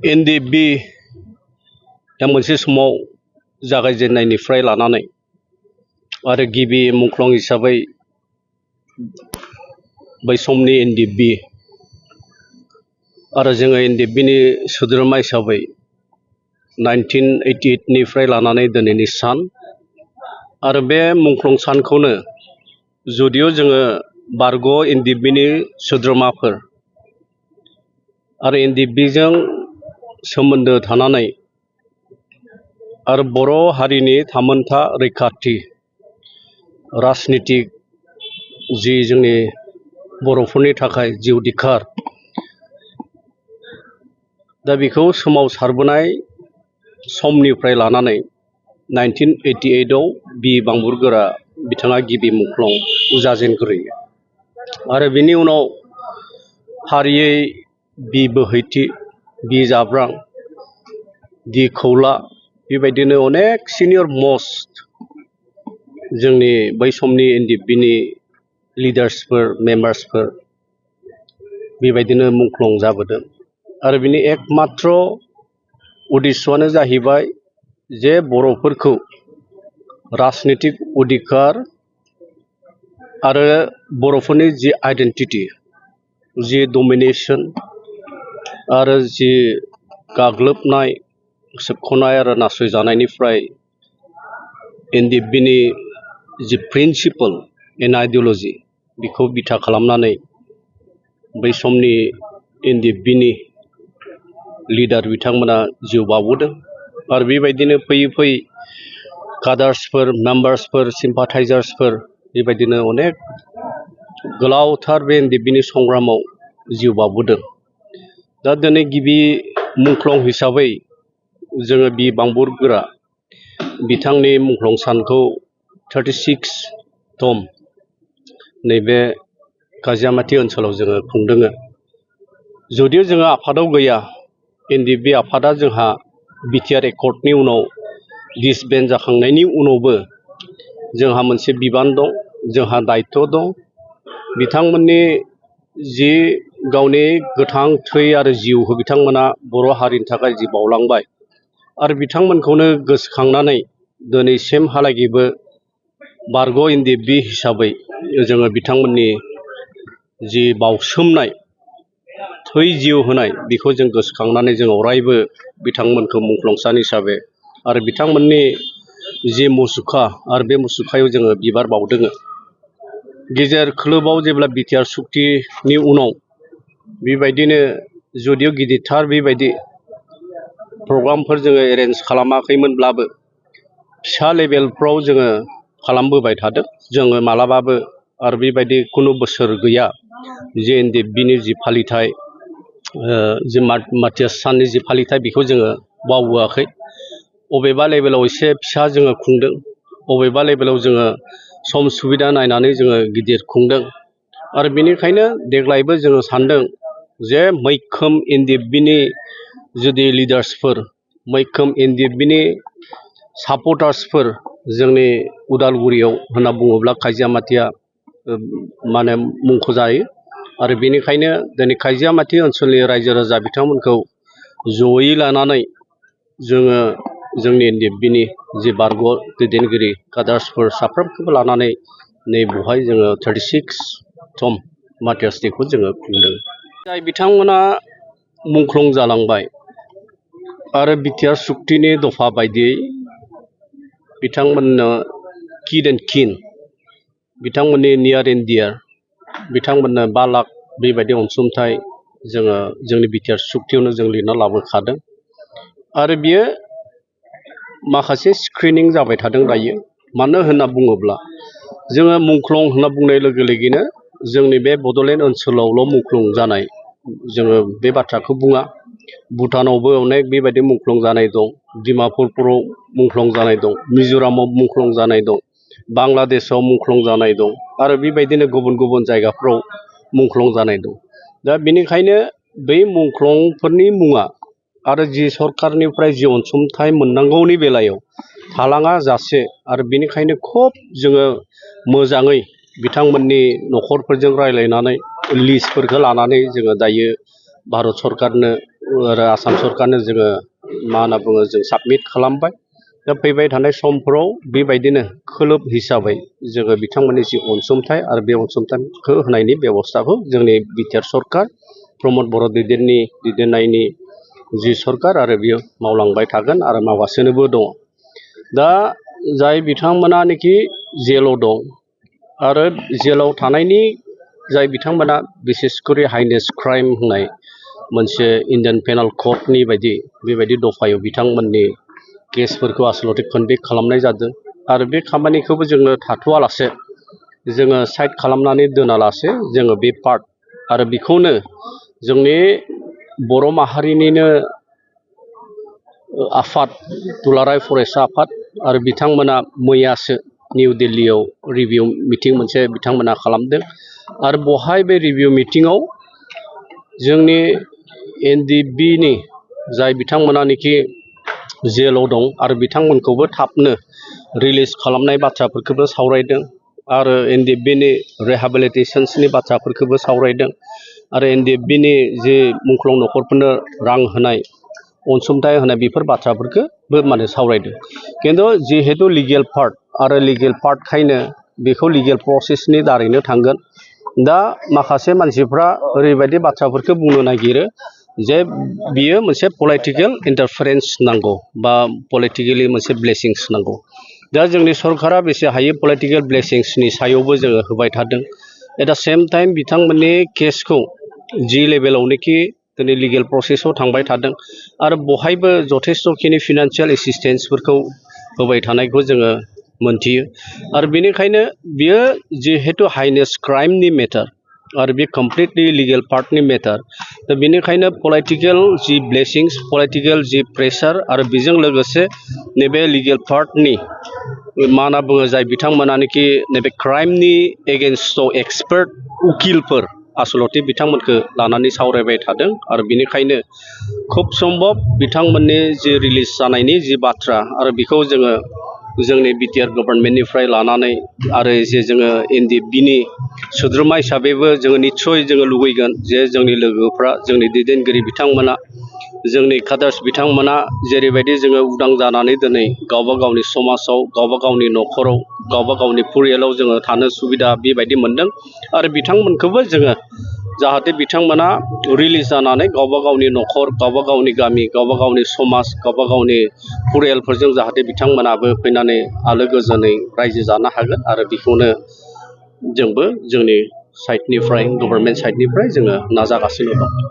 NDFB मोनसे समाव जागायजेननायनिफ्राय लानानै आरो गिबि मुंख्लं हिसाबै बै समनि एनडिएफबि आरो जोङो एनडिएफबिनि सोद्रोमा हिसाबै 1988 निफ्राय लानानै दिनैनि सान आरो बे मुंख्लं सानखौनो जुदियो जोङो बारग' एनडिएफबिनि सोद्रोमाफोर आरो एनडिएफबिजों सोमोन्दो थानानै आरो बर' हारिनि थामोनथा रैखाथि राजनितिक जि जोंनि बर'फोरनि थाखाय जिउ दिखार दा बेखौ सोमावसारबोनाय समनिफ्राय लानानै 1988 आव बि बांबुरगोरा बिथाङा गिबि मुंख्लं जाजेनग्रोयो आरो बिनि उनाव फारियै बि बोहैथि बि जाब्रां दि खौला बेबायदिनो अनेक सिनियर मस्ट जोंनि बै समनि एनडिएफबिनि लिडार्सफोर मेम्बार्सफोर बेबायदिनो मुंख्लं जाबोदों आरो बिनि एकमात्र उद्देश्यआनो जाहैबाय जे बर'फोरखौ राजनितिक अधिकार आरो बर'फोरनि जि आइडेन्टिटि जि डमिनेशन आरो जि गाग्लोबनाय सोबख'नाय आरो नासयजानायनिफ्राय एनडिएफबिनि जि प्रिन्सिपल एन्ड आइडिय'लजि बेखौ बिथा खालामनानै बै समनि एनडिएफबिनि लिडार बिथांमोना जिउ बावबोदों आरो बेबायदिनो फैयै फैयै काडार्सफोर मेम्बार्सफोर सिम्पाथाइजार्सफोर बेबायदिनो अनेक गोलावथार बे एनडिएफबिनि संग्रामाव जिउ बावबोदों दा दिनै गिबि मुंख्लं हिसाबै जोङो बि बांबुरगोरा बिथांनि मुंख्लं सानखौ 36 नैबे काजियामाति ओनसोलाव जोङो खुंदों जुदियो जोङो आफादाव गैया एनडिएफबि आफादा जोंहा बिटिआर एकर्डनि उनाव डिसबेन्ड जाखांनायनि उनावबो जोंहा मोनसे बिबान दं जोंहा दायित्व दं बिथांमोननि जि गावनि गोथां थै आरो जिउखौ बिथांमोना बर' हारिनि थाखाय जि बावलांबाय आरो बिथांमोनखौनो गोसोखांनानै दिनैसिमहालागैबो बारग' एनडिएफबि हिसाबै जोङो बिथांमोननि जि बावसोमनाय थै जिउ होनाय बेखौ जों गोसोखांनानै जों अरायबो बिथांमोनखौ मुंख्लं सान हिसाबै आरो बिथांमोननि जि मुसुखा आरो बे मुसुखायाव जोङो बिबार बावदों गेजेर खोलोबाव जेब्ला बिटिआर सुक्तिनि उनाव बेबायदिनो जुदियो गिदिरथार बेबायदि प्रग्रामफोर जोङो एरेन्ज खालामाखैमोनब्लाबो फिसा लेभेलफ्राव जोङो खालामबोबाय थादों जोङो मालाबाबो आरो बेबायदि खुनु बोसोर गैया जे एनडिएफबिनि जि फालिथाय जि मातियास साननि जि फालिथाय बेखौ जोङो बावबोआखै अबेबा लेभेलाव एसे फिसा जोङो खुंदों अबेबा लेभेलाव जोङो सम सुबिदा नायनानै जोङो गिदिर खुंदों आरो बेनिखायनो देग्लायबो जोङो सानदों जे मैखोम एनडिएफबिनि जुदि लिडार्सफोर मैखोम एनडिएफबिनि सापर्टार्सफोर जोंनि उदालगुरियाव होनना बुङोब्ला काजियामातिया माने मुंख'जायो आरो बेनिखायनो दिनै काजियामाति ओनसोलनि रायजो राजा बिथांमोनखौ जयै लानानै जोङो जोंनि एनडिएफबिनि जि बारग' दैदेनगिरि काडार्सफोर साफ्रोमखौबो लानानै नै बेवहाय जोङो 36 मातियास डेखौ जोङो खुंदों जाय बिथांमोना मुंख्लं जालांबाय आरो बिटिआर सुक्तिनि दफा बायदियै बिथांमोननो किड एन्ड किन बिथांमोननि नियार एन्ड डियार बिथांमोननो 5 लाख बेबायदि अनसुंथाइ जोङो जोंनि बिटिआर सुक्तियावनो जों लिरना लाबोखादों आरो बियो माखासे स्क्रिनिं जाबाय थादों दायो मानो होनना बुङोब्ला जोङो मुंख्लं होनना बुंनाय लोगो लोगोनो जोंनि बे बड'लेण्ड ओनसोलावल' मुंख्लं जानाय जोङो बे बाथ्राखौ बुङा भुटानावबो अनेक बेबायदि मुंख्लं जानाय दं डिमापुरफोराव मुंख्लं जानाय दं मिज'रामाव मुंख्लं जानाय दं बांलादेशआव मुंख्लं जानाय दं आरो बेबायदिनो गुबुन गुबुन जायगाफ्राव मुंख्लं जानाय दं दा बेनिखायनो बै मुंख्लंफोरनि मुङा आरो जि सरकारनिफ्राय जि अनसुंथाइ मोननांगौनि बेलायाव थालाङा जासे आरो बेनिखायनो खोब जोङो मोजाङै बिथांमोननि न'खरफोरजों रायज्लायनानै लिस्टफोरखौ लानानै जोङो दायो भारत सरकारनो आरो आसाम सरकारनो जोङो मा होनना बुङो जों साबमिट खालामबाय दा फैबाय थानाय समफोराव बेबायदिनो खोलोब हिसाबै जोङो बिथांमोननि जि अनसुंथाइ आरो बे अनसुंथाइखौ होनायनि बेबस्थाखौ जोंनि बिटिआर सरकार प्रमद बर' दैदेननायनि जि सरकार आरो बियो मावलांबाय थागोन आरो मावगासिनोबो दङ दा जाय बिथांमोनानोखि जेलाव दं आरो जेलाव थानायनि जाय बिथांमोना बिसेसकरि हाइनेस क्राइम होननाय मोनसे इन्डियान पेनाल क'डनि बेबायदि दफायाव बिथांमोननि केसफोरखौ आसलते कनभिक्ट खालामनाय जादों आरो बे खामानिखौबो जोङो थाथ'आलासे जोङो साइड खालामनानै दोनालासे जोङो बे पार्ट आरो बेखौनो जोंनि बर' माहारिनिनो आफाद दुलाराय फरायसा आफाद आरो बिथांमोना मैयासो निउ दिल्लीयाव रिभिउ मिटिं मोनसे बिथांमोना खालामदों आरो बहाय बे रिभिउ मिटिङाव जोंनि एनडिएफबिनि जाय बिथांमोनानोखि जेलाव दं आरो बिथांमोनखौबो थाबनो रिलिज खालामनाय बाथ्राफोरखौबो सावरायदों आरो एनडिएफबिनि रिहेबिलिटेशननि बाथ्राफोरखौबो सावरायदों आरो एनडिएफबिनि जे मुंख्लं न'खरफोरनो रां होनाय अनसुंथाइ होनाय बेफोर बाथ्राफोरखौबो माने सावरायदों खिन्थु जिहेतु लिगेल पार्ट आरो लिगेल पार्टखायनो बेखौ लिगेल प्रसेसनि दारैनो थांगोन दा माखासे मानसिफ्रा ओरैबायदि बाथ्राफोरखौ बुंनो नागिरो जे बियो मोनसे पलिटिकेल इन्टारफारेन्स नांगौ बा पलिटिकेलि मोनसे ब्लेसिंस नांगौ दा जोंनि सरकारा बेसे हायो पलिटिकेल ब्लेसिंसनि सायावबो जोङो होबाय थादों एट दा सेम टाइम बिथांमोननि केसखौ जि लेभेलावनोखि दिनै लिगेल प्रसेसआव थांबाय थादों आरो बहायबो जथेस्थ'खिनि फिनान्सियेल एसिस्टेन्सफोरखौ होबाय थानायखौ जोङो मोनथियो आरो बेनिखायनो बियो जिहेतु हाइनेस क्राइमनि मेटार आरो बे कमप्लिटलि लिगेल पार्टनि मेटार दा बेनिखायनो पलिटिकेल जि ब्लेसिंस पलिटिकेल जि प्रेसार आरो बेजों लोगोसे नैबे लिगेल पार्टनि मा होनना बुङो जाय बिथांमोनानोखि नैबे क्राइमनि एगेन्स्टआव एक्सपार्ट उकिलफोर आसलते बिथांमोनखौ लानानै सावरायबाय थादों आरो बेनिखायनो खुब सम्भब बिथांमोननि जि रिलिज जानायनि जि बाथ्रा आरो बेखौ जोङो जोंनि बिटिआर गभर्नमेन्टनिफ्राय लानानै आरो जे जोङो एनडिएफबिनि सोद्रोमा हिसाबैबो जोङो निस्सय जोङो लुबैगोन जे जोंनि लोगोफ्रा जोंनि दैदेनगिरि बिथांमोना जोंनि कादार्स बिथांमोना जेरैबायदि जोङो उदां जानानै दिनै गावबा गावनि समाजाव गावबा गावनि न'खराव गावबा गावनि फरियालाव जोङो थानो सुबिदा बेबायदि मोनदों आरो बिथांमोनखौबो जोङो जाहाथे बिथांमोना रिलिज जानानै गावबा गावनि न'खर गावबा गावनि गामि गावबा गावनि समाज गावबा गावनि फरियालफोरजों जाहाथे बिथांमोनाबो फैनानै आलो गोजोनै रायजो जानो हागोन आरो बेखौनो जोंबो जोंनि साइडनिफ्राय गभर्नमेन्ट साइडनिफ्राय जोङो नाजागासिनो दं।